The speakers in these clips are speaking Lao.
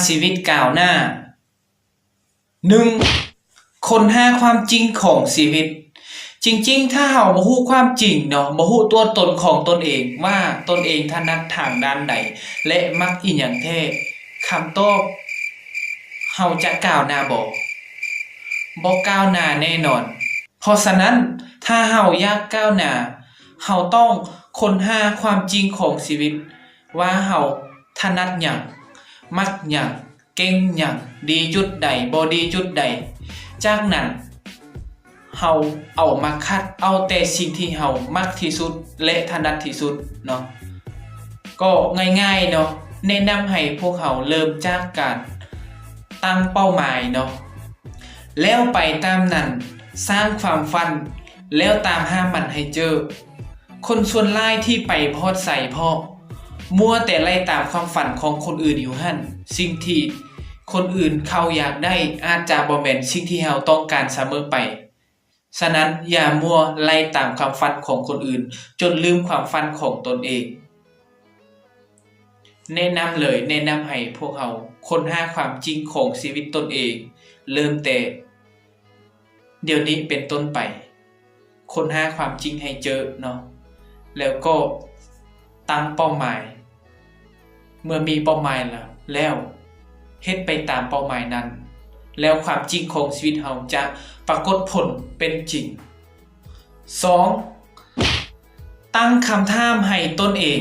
ຊີວິດກ້າວໜ້າ. ໜຶ່ງ, ຄົ້ນຫາຄວາມຈິງຂອງຊີວິດ. ຈິງໆ ຖ້າເຮົາບໍ່ຮູ້ຄວາມຈິງເນາະ, ບໍ່ຮູ້ຕົວຕົນຂອງຕົນເອງວ່າຕົນເອງຖະໜັດທາງດ້ານໃດ ແລະ ມັກອີ່ຫຍັງແທ້, ຄຳຕອບ, ເຮົາຈະກ້າວໜ້າບໍ່? ບໍ່ກ້າວໜ້າແນ່ນອນ. ເພາະສະນັ້ນ, ຖ້າເຮົາຢາກກ້າວໜ້າ, ເຮົາຕ້ອງຄົ້ນຫາຄວາມຈິງຂອງຊີວິດ ວ່າເຮົາຖະໜັດຫຍັງ, ມັກຫຍັງ, ເກັ່ງຫຍັງ, ດີຈຸດໃດ, ບໍ່ດີຈຸດໃດ. ຈາກນັ້ນ, ເຮົາເອົາມາຂັດເອົາແຕ່ສິ່ງທີ່ເຮົາມັກທີ່ສຸດ ແລະ ຖະໜັດທີ່ສຸດເນາະ. ກໍງ່າຍໆເນາະ, ແນະນຳໃຫ້ພວກເຮົາເລີ່ມຈາກການຕັ້ງເປົ້າໝາຍເນາະ, ແລ້ວໄປຕາມນັ້ນ, ສ້າງຄວາມຝັນ ແລ້ວຕາມຫາມັນໃຫ້ເຈີ. ຄົນສ່ວນຫຼາຍທີ່ໄປບໍ່ຮອດໃສ ເພາະມົວແຕ່ໄລ່ຕາມຄວາມຝັນຂອງຄົນອື່ນຢູ່ຫັ້ນ. ສິ່ງທີ່ຄົນອື່ນເຂົາຢາກໄດ້ ອາດຈະບໍ່ແມ່ນສິ່ງທີ່ເຮົາຕ້ອງການສະເໝີໄປ. ສະນັ້ນ, ຢ່າມົວໄລ່ຕາມຄວາມຝັນຂອງຄົນອື່ນ ຈົນລືມຄວາມຝັນຂອງຕົນເອງ. ແນະນຳເລີຍ, ແນະນຳໃຫ້ພວກເຮົາຄົ້ນຫາຄວາມຈິງຂອງຊີວິດຕົນເອງ, ເລີ່ມແຕ່ດຽວນີ້ເປັນຕົ້ນໄປ. ຄົ້ນຫາຄວາມຈິງໃຫ້ເຈີເນາະ, ແລ້ວກໍຕັ້ງເປົ້າໝາຍ. ເມື່ອມີເປົ້າໝາຍແລ້ວ, ແລ້ວເຮັດໄປຕາມເປົ້າໝາຍນັ້ນ, ແລ້ວຄວາມຈິງຂອງຊີວິດເຮົາຈະປາກົດຜົນເປັນຈິງ. ສອງ, ຕັ້ງຄຳຖາມໃຫ້ຕົນເອງ.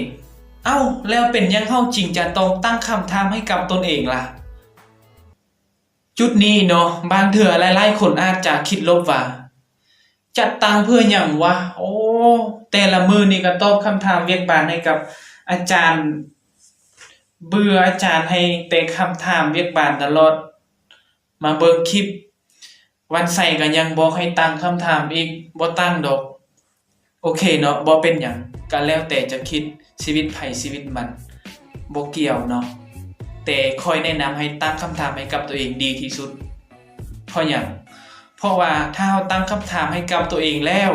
ເອົ້າ, ແລ້ວເປັນຫຍັງເຮົາຈຶ່ງຈະຕ້ອງຕັ້ງຄຳຖາມໃຫ້ກັບຕົນເອງລະ? ຈຸດນີ້ເນາະ, ບາງເທື່ອຫຼາຍໆຄົນອາດຈະຄິດລົບວ່າ, ຈັດຕັ້ງເພື່ອຫຍັງວະ? ໂອ້, ແຕ່ລະມື້ນີ້ກໍຕອບຄຳຖາມວຽກບານໃຫ້ກັບອາຈານ, ເບື່ອອາຈານໃຫ້ແຕ່ຄຳຖາມວຽກບານຕະຫຼອດ, ມາເບິ່ງຄລິບວັນໄຊກໍຍັງບອກໃຫ້ຕັ້ງຄຳຖາມອີກ, ບໍ່ຕັ້ງດອກ. ໂອເຄເນາະ, ບໍ່ເປັນຫຍັງ, ກໍແລ້ວແຕ່ຈະຄິດ, ຊີວິດໃຜຊີວິດມັນ, ບໍ່ກ່ຽວເນາະ. ແຕ່ຂ້ອຍແນະນຳໃຫ້ຕັ້ງຄຳຖາມໃຫ້ກັບຕົວເອງດີທີ່ສຸດ. ເພາະຫຍັງ? ເພາະວ່າຖ້າເຮົາຕັ້ງຄຳຖາມໃຫ້ກັບຕົວເອງແລ້ວ,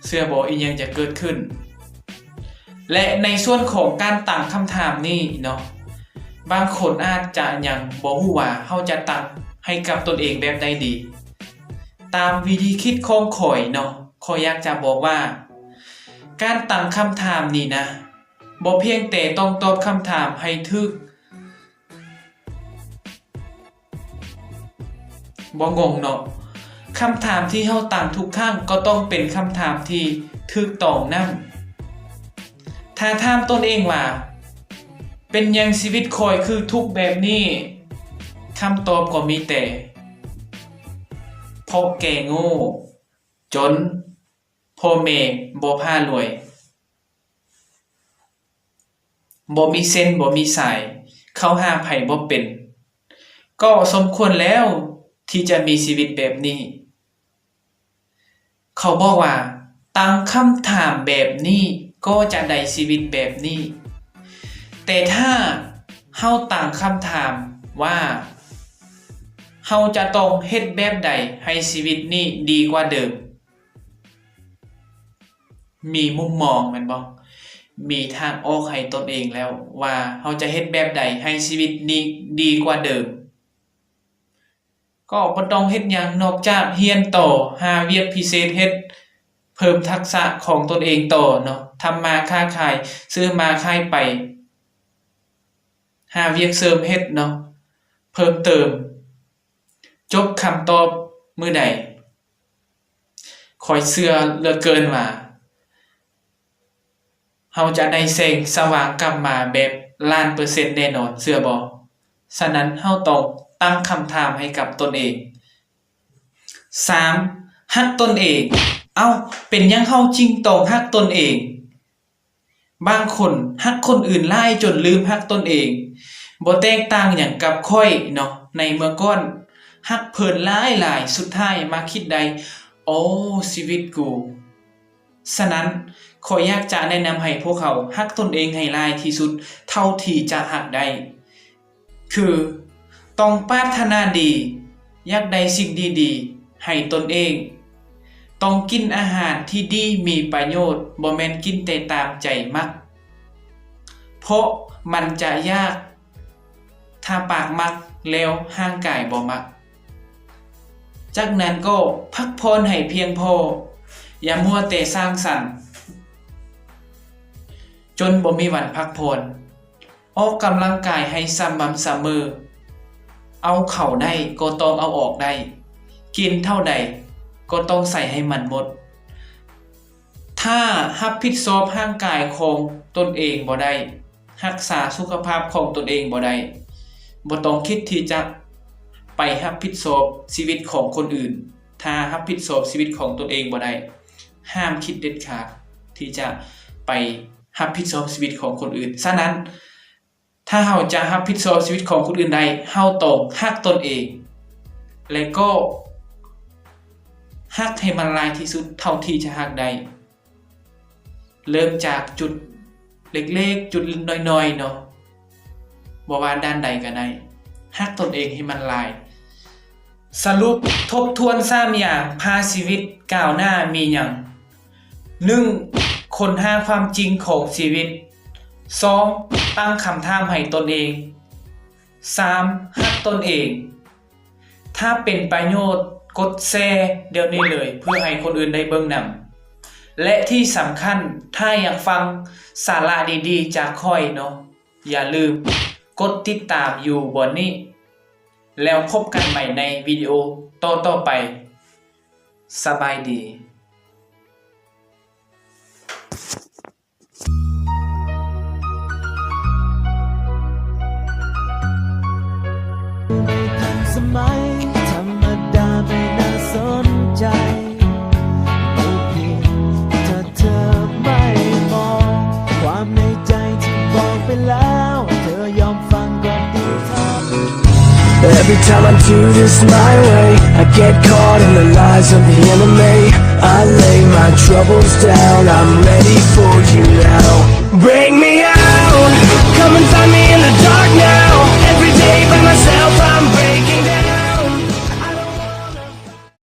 ເຊື່ອບໍ່, ອີ່ຫຍັງຈະເກີດຂຶ້ນ? ແລະ ໃນສ່ວນຂອງການຕັ້ງຄຳຖາມນີ້ເນາະ, ບາງຄົນອາດຈະຍັງບໍ່ຮູ້ວ່າເຮົາຈະຕັ້ງໃຫ້ກັບຕົນເອງແບບໃດດີ. ຕາມວິທີຄິດຂອງຂ້ອຍເນາະ, ຂ້ອຍຢາກຈະບອກວ່າ ການຕັ້ງຄຳຖາມນີ້ນະ, ບໍ່ພຽງແຕ່ຕ້ອງຕອບຄຳຖາມໃຫ້ຖືກ, ບໍ່ງົງເນາະ? ຄຳຖາມທີ່ເຮົາຕັ້ງທຸກຄັ້ງກໍຕ້ອງເປັນຄຳຖາມທີ່ຖືກຕ້ອງນຳ. ຖ້າຖາມຕົນເອງວ່າ, ເປັນຫຍັງຊີວິດຂ້ອຍຄືທຸກແບບນີ້? ຄຳຕອບກໍມີແຕ່ ເພາະແກ່ໂງ່, ຈົນ, ພໍ່ແມ່ບໍ່ພາລວຍ, ບໍ່ມີເສັ້ນບໍ່ມີສາຍ, ເຂົ້າຫາໃຜບໍ່ເປັນ, ກໍສົມຄວນແລ້ວທີ່ຈະມີຊີວິດແບບນີ້. ເຂົາບອກວ່າ, ຕັ້ງຄຳຖາມແບບນີ້ກໍຈະໄດ້ຊີວິດແບບນີ້. ແຕ່ຖ້າເຮົາຕັ້ງຄຳຖາມວ່າ, ເຮົາຈະຕ້ອງເຮັດແບບໃດໃຫ້ຊີວິດນີ້ດີກວ່າເດີມ? ມີມຸມມອງແມ່ນບໍ່? ມີທາງອອກໃຫ້ຕົນເອງແລ້ວວ່າເຮົາຈະເຮັດແບບໃດໃຫ້ຊີວິດນີ້ດີກວ່າເດີມ. ກໍບໍ່ຕ້ອງເຮັດຫຍັງນອກຈາກຮຽນຕໍ່, ຫາວຽກພິເສດເຮັດ, ເພີ່ມທັກສະຂອງຕົນເອງຕໍ່ເນາະ, ທຳມາຄ້າຂາຍ, ຊື້ມາຂາຍໄປ, ຫາວຽກເສີມເຮັດເນາະ, ເພີ່ມເຕີມ. ຈົບຄຳຕອບມື້ໃດ? ຂ້ອຍເຊື່ອເຫຼືອເກີນວ່າ ເຮົາຈະໄດ້ແສງສະຫວ່າງກັບມາແບບລ້ານເປີເຊັນແນ່ນອນ, ເຊື່ອບໍ່? ສະນັ້ນເຮົາຕ້ອງຕັ້ງຄຳຖາມໃຫ້ກັບຕົນເອງ. ສາມ, ຮັກຕົນເອງ. ເອົ້າ, ເປັນຫຍັງເຮົາຈຶ່ງຕ້ອງຮັກຕົນເອງ? ບາງຄົນຮັກຄົນອື່ນຫຼາຍຈົນລືມຮັກຕົນເອງ. ບໍ່ແຕກຕ່າງຫຍັງກັບຂ້ອຍເນາະ, ໃນເມື່ອກ່ອນຮັກເພິ່ນຫຼາຍໆ, ສຸດທ້າຍມາຄິດໄດ້, ໂອ້ ຊີວິດກູ. ສະນັ້ນ, ຂ້ອຍຢາກຈະແນະນຳໃຫ້ພວກເຮົາຮັກຕົນເອງໃຫ້ຫຼາຍທີ່ສຸດເທົ່າທີ່ຈະຮັກໄດ້. ຄືຕ້ອງປາດຖະໜາດີ, ຢາກໄດ້ສິ່ງດີໆໃຫ້ຕົນເອງ. ຕ້ອງກິນອາຫານທີ່ດີມີປະໂຫຍດ, ບໍ່ແມ່ນກິນແຕ່ຕາມໃຈມັກ, ເພາະມັນຈະຢາກ ຖ້າປາກມັກແລ້ວຮ່າງກາຍບໍ່ມັກ. ຈາກນັ້ນກໍພັກຜ່ອນໃຫ້ພຽງພໍ, ຢ່າມົວແຕ່ສ້າງສັນ ຈົນບໍ່ມີວັນພັກຜ່ອນ. ອອກກຳລັງກາຍໃຫ້ສະໝ່ຳສະເໝີ, ເອົາເຂົ້າໄດ້ກໍຕ້ອງເອົາອອກໄດ້, ກິນເທົ່າໃດກໍຕ້ອງໃຊ້ໃຫ້ມັນໝົດ. ຖ້າຮັບຜິດຊອບຮ່າງກາຍຂອງຕົນເອງບໍ່ໄດ້, ຮັກສາສຸຂະພາບຂອງຕົນເອງບໍ່ໄດ້, ບໍ່ຕ້ອງຄິດທີ່ຈະໄປຮັບຜິດຊອບຊີວິດຂອງຄົນອື່ນ. ຖ້າຮັບຜິດຊອບຊີວິດຂອງຕົນເອງບໍ່ໄດ້, ຫ້າມຄິດເດັດຂາດທີ່ຈະໄປຮັບຜິດຊອບຊີວິດຂອງຄົນອື່ນ. ສະນັ້ນ, ຖ້າເຮົາຈະຮັບຜິດຊອບຊີວິດຂອງຄົນອື່ນໄດ້, ເຮົາຕ້ອງຮັກຕົນເອງ ແລະ ກໍຮັກໃຫ້ມັນຫຼາຍທີ່ສຸດເທົ່າທີ່ຈະຮັກໄດ້. ເລີ່ມຈາກຈຸດເລັກໆ, ຈຸດນ້ອຍໆ ເນາະ, ບໍ່ວ່າດ້ານໃດກໍໄດ້, ຮັກຕົນເອງໃຫ້ມັນຫຼາຍ. ສະຫຼຸບທົບທວນສາມຢ່າງພາຊີວິດກ້າວໜ້າມີຫຍັງ? ໜຶ່ງ, ຄົ້ນຫາຄວາມຈິງຂອງຊີວິດ. ສອງ, ຕັ້ງຄຳຖາມໃຫ້ຕົນເອງ. ສາມ, ຮັກຕົນເອງ. ຖ້າເປັນປະໂຫຍດ, ກົດແຊດຽວນີ້ເລີຍ ເພື່ອໃຫ້ຄົນອື່ນໄດ້ເບິ່ງນຳ. ແລະ ທີ່ສຳຄັນ, ຖ້າຢາກຟັງສາລະດີໆຈາກຂ້ອຍເນາະ, ຢ່າລືມກົດຕິດຕາມຢູ່ບ່ອນນີ້. ແລ້ວພົບກັນໃໝ່ໃນວິດີໂອຕໍ່ໆໄປ. ສະບາຍດີ. Every time I do this my way, I get caught in the lies of the enemy. I lay my troubles down, I'm ready for you now.